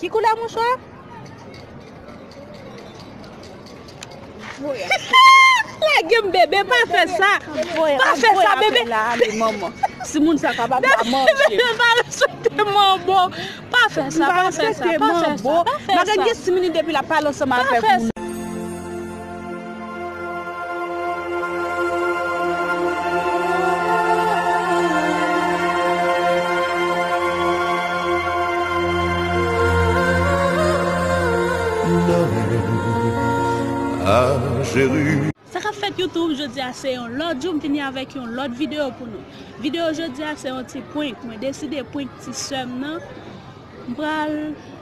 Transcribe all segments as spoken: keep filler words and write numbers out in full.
Ki koulè mouchwa? Lage m, bebe, pa fè sa. Pa fè sa, bebe. Si moun sa kapab la manje. Bebe, pa respekte manbo. Pa fè sa, pa fè sa, pa fè sa, pa fè sa. Malgre gen sis minit depi l ap pale ansanm avèk ou. Sa k ap fèt YouTube, jodi a se yon lòt jou, m vini avèk yon lòt videyo pou nou. Videyo jodi a se yon ti prank, mwen deside prank ti sè m nan. M pral,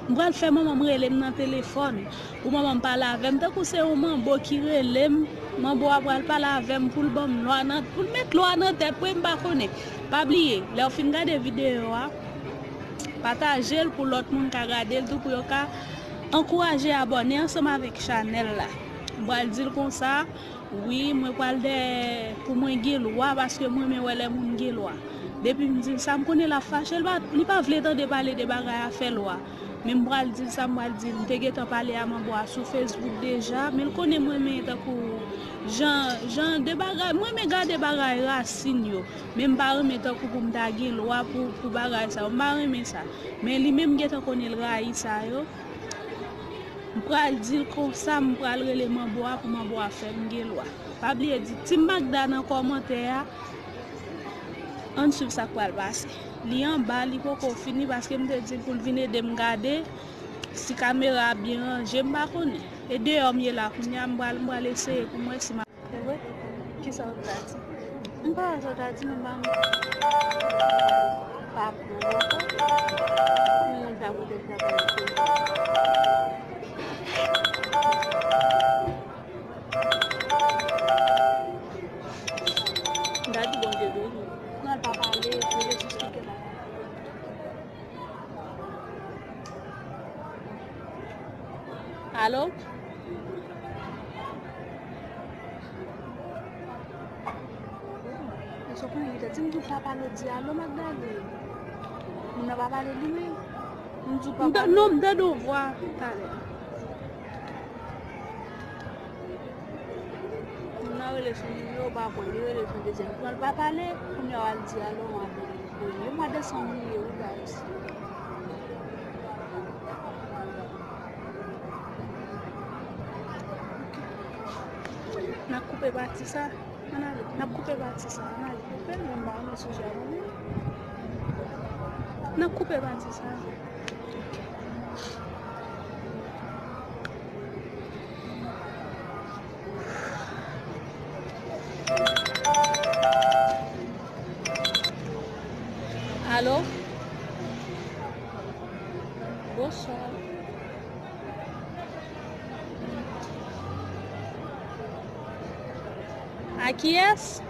m pral fè manman m rele m nan telefòn. Pou manman m pale avè m, tankou se yon manbo ki rele m. Manbo a pral pale avè m pou l ban m lwa nan, pou l met lwa nan tèt mwen, m pa konnen. Pa bliye, lè w fin gade videyo a, pataje l pou lòt moun ka gade l tou, pou yo ka ankouraje abòne ansanm avèk chanèl la. M pral di l konsa, wi, mwen pral dèyè pou mwen gen lwa, paske m renmen wè lè moun gen lwa. Depi m di l sa, m konnen l ap fache, li pa, li pa vle tande pale de bagay afè lwa. Men m pral di l sa, m pral di l, m te gentan pale a manbo a sou Facebook deja, men l konnen m renmen tankou jan, jan de bagay, m renmen gade bagay rasin yo. Men m pa renmen tankou pou m ta gen lwa pou, pou bagay sa yo. M pa renmen sa. Men li menm gentan konnen l rayi sa yo. M pral di l konsa, m pral rele manbo a pou manbo a fè m gen lwa. Pa bliye di Team Magda nan kòmantè a. Ann swiv sa k pral pase. Li anba, li poko fini paske m te di l pou l vin ede m gade si kamera a byen ranje, m pa konnen. E deyò m ye la kounye a, m pral, m pral eseye pou m wè si m ap Ewe, kisa w ta di? M pa wè sa w ta di, men ban m pa pran lontan. Mwen ta pote travay pou m ta di Bondye beni. Non, l pa pale, rele sou speaker la. Alo? Èske w konnen li te di m pou l pa pale, di alo, Magdalene. Moun nan pa pale li menm. M di w pa pale. Non, m tande yon vwa talè. Moun nan rele sou nimewo, pa konn, li rele sou dezyèm. Kòman l pa pale, kounye a w al di alo, m apele li. Premye mwa desanm li ye, wi, guys. N ap koupe pati sa. Ann ale. N ap koupe pati sa. Ann ale. Koupe l, men m pa renmen sijè a non. N ap koupe pati sa. Alo? Bonswa. A kiyès?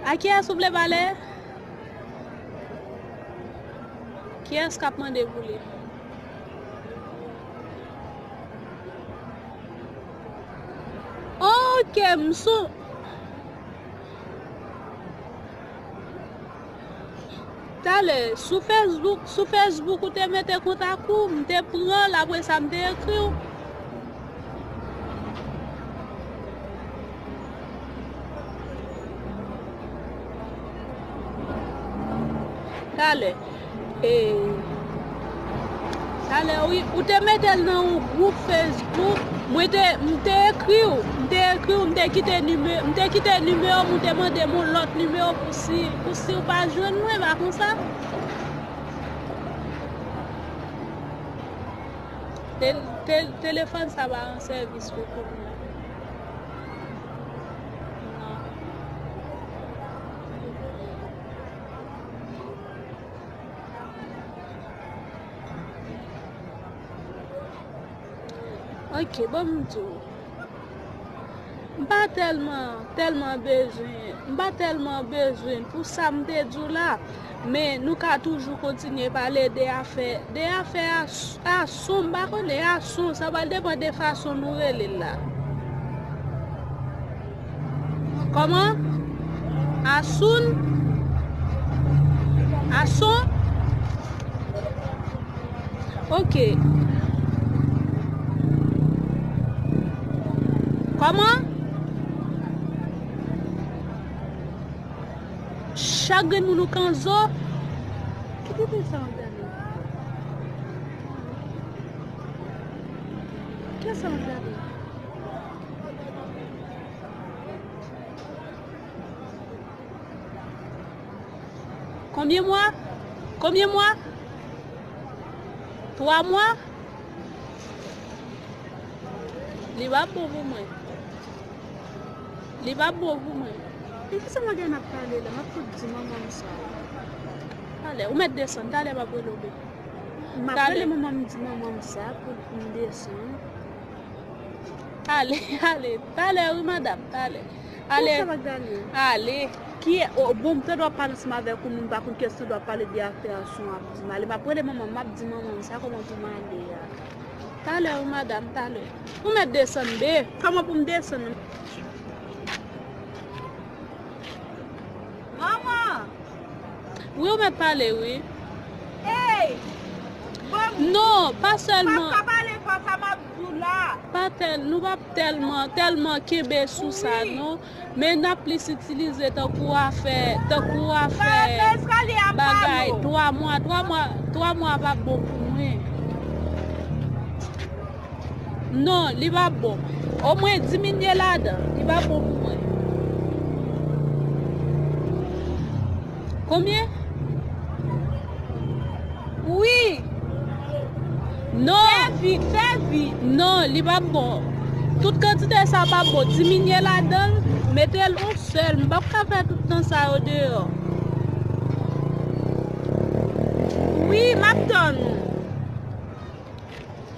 A kiyès ou vle pale? Kiyès k ap mande pou li? Ok, m sou. Talè, sou Facebook, sou Facebook ou te mete kontak ou, m te pran l, apre sa m te ekri w. Talè. E, talè, wi, ou te mete l nan yon gwoup Facebook. Mwen te, m te ekri w, m te ekri w, m te kite nime-, m te kite nimewo m, ou te mande m yon lòt nimewo pou si, pou si w pa jwenn mwen, pa konsa? Tel-, tel-, telefòn sa pa an sèvis pou kounye a. Non. Ok, bon, m di w. M pa tèlman, tèlman bezwen, m pa tèlman bezwen pou sa m te di w la, men nou ka toujou kontinye pale de afè, de afè a, a son, m pa konnen, a son, sa pral depann de fason nou rele l la. Kòman? Asoun? Ason? Ok. Kòman? Chak grenn moun ou kanzo. Ki tenten sa w ap gade? Kiyès sa w ap gade? Konbyen mwa? Konbyen mwa? Twa mwa? Li p ap bon pou mwen. Li p ap bon pou mwen. E kisa m ap gen ap pale la? M ap fout di manman m sa. Talè, ou mèt desann. Talè m ap rele w, bebe. M ap rele manman m, di manman m sa pou m desann. Ale, ale. Talè, wi, madanm, talè. Ale. Kisa Magdalene? Ale. Ki, o, bon, m tande w ap pale ansanm avèk yon moun, m pa konn kiyès tande w ap pale de afè a, sou w ap di m ale. M ap rele manman m, m ap di manman m sa, kòman pou m ale a. Talè, wi, madanm, talè. Ou mèt desann, be. Kòman pou m desann? Manman! Wi, ou mèt pale, wi. Ey! Bon, non, pa sèlman. Pa pale fò sa m ap di w la. Pa tèl, nou p ap tèlman, tèlman kenbe sou sa, wi, non. Men n ap plis itilize tankou afè, tankou afè bagay twa mwa, twa mwa, twa mwa p ap bon pou mwen. Non, li p ap bon. Omwen diminye ladan, li p ap bon pou mwen. Konbyen? Wi. Non. Fè vit, fè vit. Non, li p ap bon. Tout kantite sa p ap bon. Diminye ladan l, mete l yon sèl. M p ap ka fè tout tan sa yo deyò. Wi, m ap tann ou.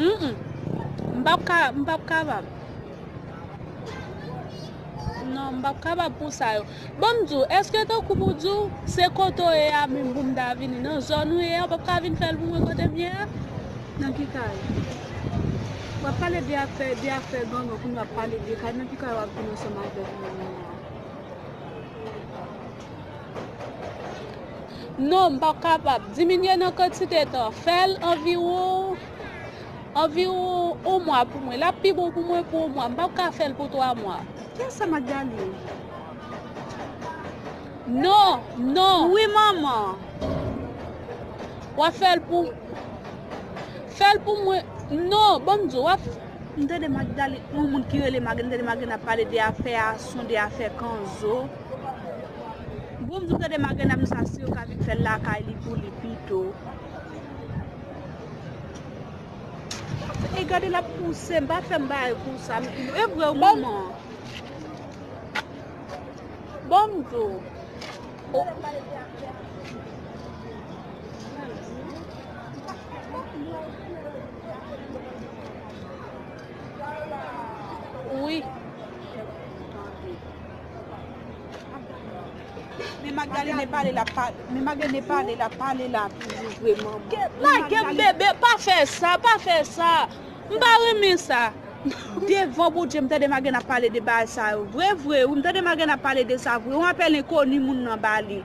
Mm, mm. M p ap ka, m p ap kapab. Non, m p ap kapab pou sa yo. Ban m di w, èske tankou pou di w, se kote w ye a menm pou m ta vini? Nan zòn ou ye a, w p ap ka vin fè l pou mwen kote m ye a? Nan ki kay? W ap pale de afè, de afè gang an, kounye a w ap pale de kay. Nan ki kay w ap vin ansanm avèk mwen menm nan? Non, m p ap kapab. Diminye nan kantite tan. Fè l anviwon, anviwon yon mwa pou mwen. L ap pi bon pou mwen pou yon mwa. M p ap ka fè l pou twa mwa. Kiyès sa, Magdalene? Non, non. Wi, manman. W ap fè l pou, fè l pou mwen. Non, ban m di w, w ap M tande Magdalene, yon moun ki rele Magdalene, m tande Magdalene ap pale de afè a, se de afè kanzo. Bon, m di w tande Magdalene ap di sa, si yo ka vin fè l lakay li pou li pito. E gade l ap pouse m, pa fè m bagay konsa. E vre, wi, manman. Ban m di w. Wi. Men Magdalene pale la, pale. Men Magdalene pale la, pale la toujou vrèman. Lage m, bebe, pa fè sa, pa fè sa. M pa renmen sa. Devan Bondye, m tande Magdalene ap pale de bagay sa yo. Vre, vre, wi, m tande Magdalene ap pale de sa vre. Yon apèl enkoni moun nan ba li.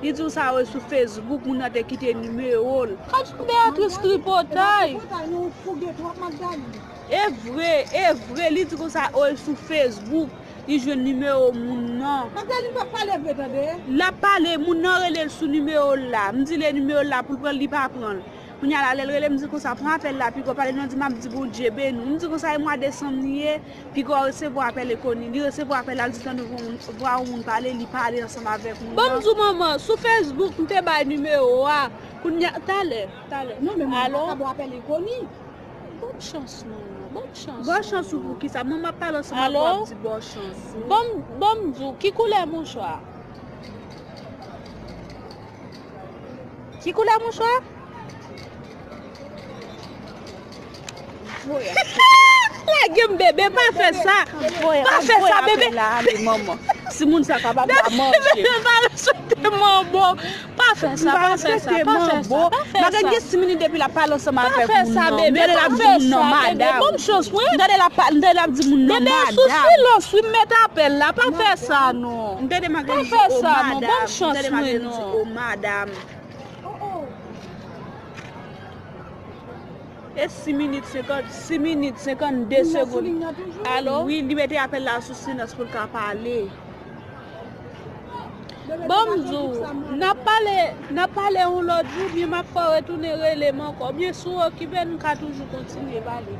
Li di w sa yo sou Facebook, moun nan te kite nimewo l. Adjou Beatrice tripotay. Tripotay, nou fouge twòp, Magdalene. E vre, e vre, li di konsa, o, sou Facebook, li jwenn nimewo moun nan. Magdalene pa pale vre, tande. L ap pale, moun nan rele l sou nimewo l la. M di li nimewo l la pou l pran l, li pa pran l. Kounye a la, lè l rele m, di konsa, pran apèl la, piga w pale, non, di m ap di Bondye beni w. M di konsa, e mwa desanm li ye, piga w resevwa apèl enkoni. Li resevwa apèl la, l di tande vwa yon moun pale, li pale ansanm avèk moun nan. Ban m di w, manman, sou Facebook, m te bay nimewo a. Kounye a, talè, talè. Non, men mwen pa ka ba w apèl enkoni. Ban m chans, manman, ban m chans. Ban chans ou pou kisa? Manman ap pale ansanm avè w, ap di ban w chans ou. Ban m, ban m di w, ki koulè mouchwa? Ki koulè mouchwa? Lage m, bebe, pa fè sa. Pa fè sa, bebe. Si moun sa kapab pa manje. Bebe, pa respekte manbo. Pa fè sa, pa fè sa, pa fè sa, pa fè sa. Malgre gen sis minit depi l ap pale ansanm avèk moun nan. M tande l ap di moun nan madam. Ban m chans mwen. M tande l ap pa- m tande l ap di moun nan madam. Bebe, sou silans wi, m met apèl la, pa fè sa non. M tande malgre li di o madam. M tande malgre li di o madam. E sis minit senkant, sis minit senkn de segonn. Alo? Wi, li mete apèl la sou silans pou l ka pale. Ban m di w, n ap pale, n ap pale yon lòt jou, byen m ap fè w retounen rele m ankò. Byen si w okipe, n ka toujou kontinye pale.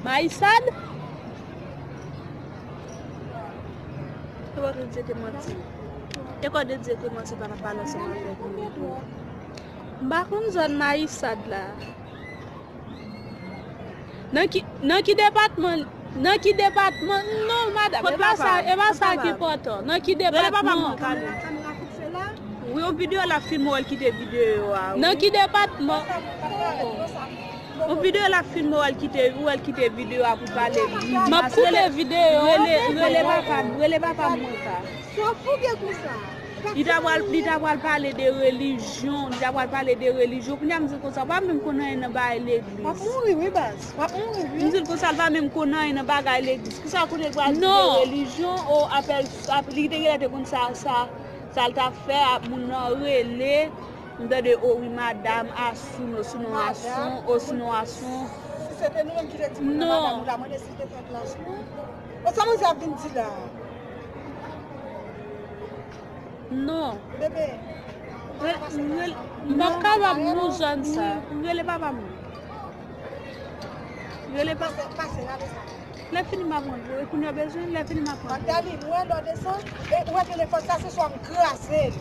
Mayisad? E kò de Dye te manti. E kò de Dye te manti, pa nan pale ansanm avèk nou. M pa konn zòn Mayisad la. Nan ki, nan ki depatman, nan ki depatman? Non, madam, e pa sa, e pa sa ki enpòtan. Nan ki depatman? Wi, yon videyo l ap filme, w wè l kite videyo a, wi. Nan ki depatman? Yon videyo l ap filme, w wè l kite, w wè l kite videyo a pou pale. M ap koupe videyo a. Rele, rele papa m, rele papa m mwen ka. Li ta pral, li ta pral pale de relijyon, li ta pral pale de relijyon. Kounye a m di l konsa, w pa menm konn anyen nan bagay legliz. W ap mouri wi baz, w ap mouri wi. M di l konsa, l pa menm konn anyen nan bagay legliz. Kisa kote l pral di de relijyon, o apèl, ap- li te genlè te konn sa, sa, sa l t ap fè, ap moun nan rele, m tande o wi madam, Ason, osinon Ason, osinon Ason. Si se te nou menm ki te di moun nan madam, ou ta mande si l te fè plas pou ou. Bon, sa manzè ap vin di la? Non. Bebe. Rele, rele, m p ap kapab nou zòn sa. Rele papa m. Rele papa. Pase, pase, rale sa. Lè fini m ap rantre. E kounye a bezwen, lè fini m ap rantre. Magdalene, ou wè lè w desann, e ou wè telefòn sa, se swa m kraze l.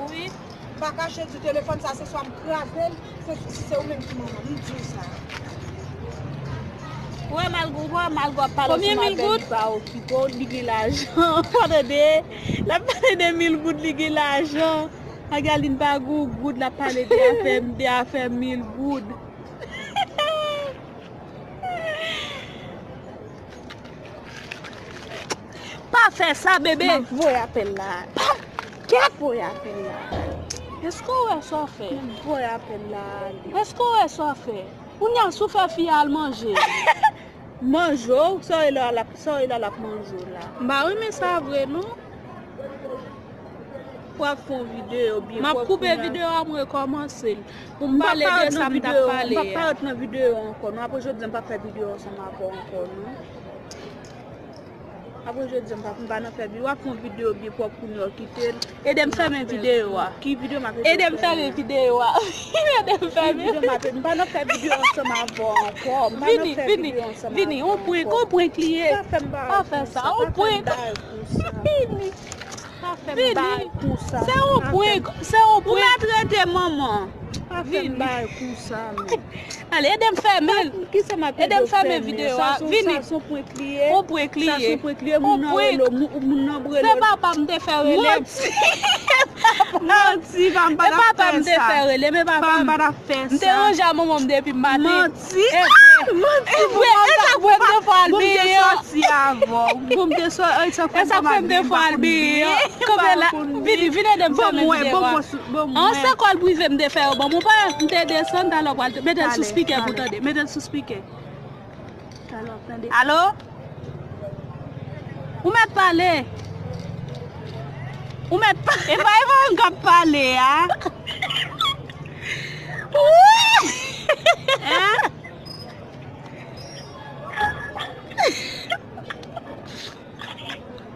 Wi. M pa kache di telefòn sa, se swa m kraze l, se, si se ou menm ki manman m, m di w sa. Ou wè malgre, ou wè malgre w ap pale ansanm avè l, li pa okipe w, li gen lajan. W tande? L ap pale de mil goud, li gen lajan. Magaline pa gen goud, l ap pale de afè, de afè mil goud. Pa fè sa, bebe. M ap voye apèl la. Pa kèt. Voye apèl la. Èske w wè sa w fè? M ap voye apèl la ale. Èske w wè sa w fè? Kounye a, si w fè fi a al manje. Manje w? Sa w wè la, l ap, sa w wè la, l ap manje w la? M pa renmen sa vre, non. W ap fè yon videyo byen pwòp. M ap koupe videyo a, m rekòmanse l. Pou m pale de sa m t ap pale a. M p ap parèt nan videyo ankò, non. Apre jodi a, m p ap fè videyo ansanm avè w ankò, non. Apre jodi a, m p ap, m pa nan fè videyo. W ap fè yon videyo byen pwòp kounye a, w kite l. Ede m fèmen videyo a. Ki videyo m ap ede w fèmen? Ede m fèmen videyo a. Ede m fèmen. Ki videyo m ap, m pa nan fè videyo ansanm avè w ankò. M pa nan fè videyo ansanm avè w ankò. Vini, vini, vini. On prank, on prank li ye. Pa fè m bagay konsa. Pa fè sa, on prank. Pa fè m bagay konsa. Vini. Pa fè m bagay konsa. Se yon prank, se yon prank. Ou mèt rete manman. Pa fè m bagay konsa, men. Ale, ede m fèmen l. Ede m fèmen videyo a. Vini. On prank li ye. On prank li ye. On prank. Se papa m te fè rele. Manti. Manti, pa m pa t ap fè sa. E papa m te fè rele, men papa m. Pa m pa t ap fè sa. M te ranje a manman m depi maten. Manti. E vre. Manti. E vre. E sa k fè m te fè al benyen an. Bon, m te sòti avè w. Bon, m te sòti. E sa k fè m te fè al benyen an. Kanpe la. Vini, vini ede m fèmen videyo a. An, se kòl prive m te fè yo ban m. Ou pa, m te desann, talè w pral mete l sou spikè pou tande. Mete l sou spikè. Talè w ap tande. Alo? Ou mèt pale. Ou mèt pale. E pa Evan k ap pale a. Wi! Hein?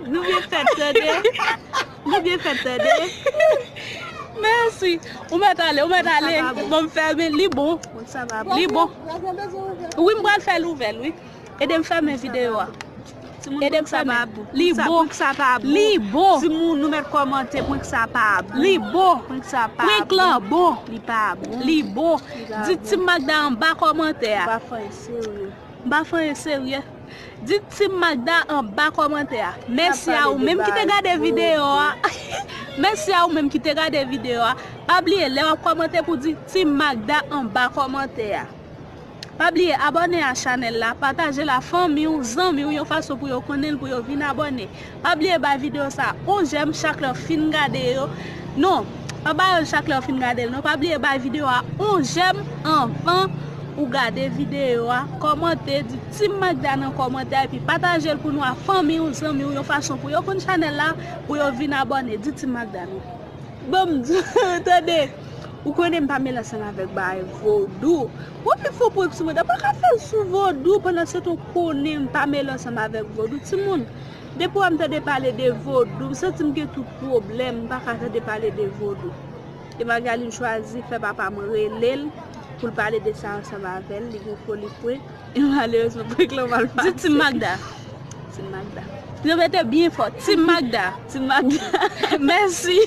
Nou byen fèt tande. Nou byen fèt tande. Mèsi. Ou mèt ale, ou mèt ale. Bon, m fèmen, li bon. Li bon. Wi, m pral fè l ouvè l, wi. Ede m fèmen videyo a. Ede m fèmen. Li bon. Li bon. Timoun, nou mèt kòmante, prank sa pa bon. Li bon. Prank sa pa bon. Prank lan bon. Li pa bon. Li bon. Di Team Magda anba kòmantè a. M pa fè anyen serye. M pa fè anyen serye. Di Team Magda anba kòmantè a. Mèsi a ou menm ki te gade videyo a. Mèsi a ou menm ki te gade videyo a. Pa bliye, lè w ap kòmante pou di Team Magda anba kòmantè a. Pa bliye abòne a chanèl la, pataje l a fanmi w, zanmi w, yon fason pou yo konnen l, pou yo vin abòne. Pa bliye bay videyo sa a yon jèm chak lè w fin gade yo. Non, pa bay yo chak lè w fin gade l, non. Pa bliye bay videyo a yon jèm anvan ou gade videyo a. Kòmante, di Team Magda nan kòmantè, epi pataje l pou nou a fanmi w, zanmi w, yon fason pou yo konn chanèl la, pou yo vin abòne. Di Team Magda non. Bon, m di, tande, ou konnen m pa mele ansanm avèk bagay vodou. Bon, pi fò pou eksplike, m pa ka fè l sou vodou, pandan se tan ou konnen m pa mele ansanm avèk vodou. Timoun, depi w wè m tande pale de vodou, m santi m gen tout pwoblèm, m pa ka tande pale de vodou. E Magaline chwazi fè papa m rele l pou l pale de sa ansanm avè l, li gen foli pwen. E malerezman, prank lan mal pase. Di Team Magda. Team Magda. Yo mete byen fò. Team Magda. Team Magda. Mèsi.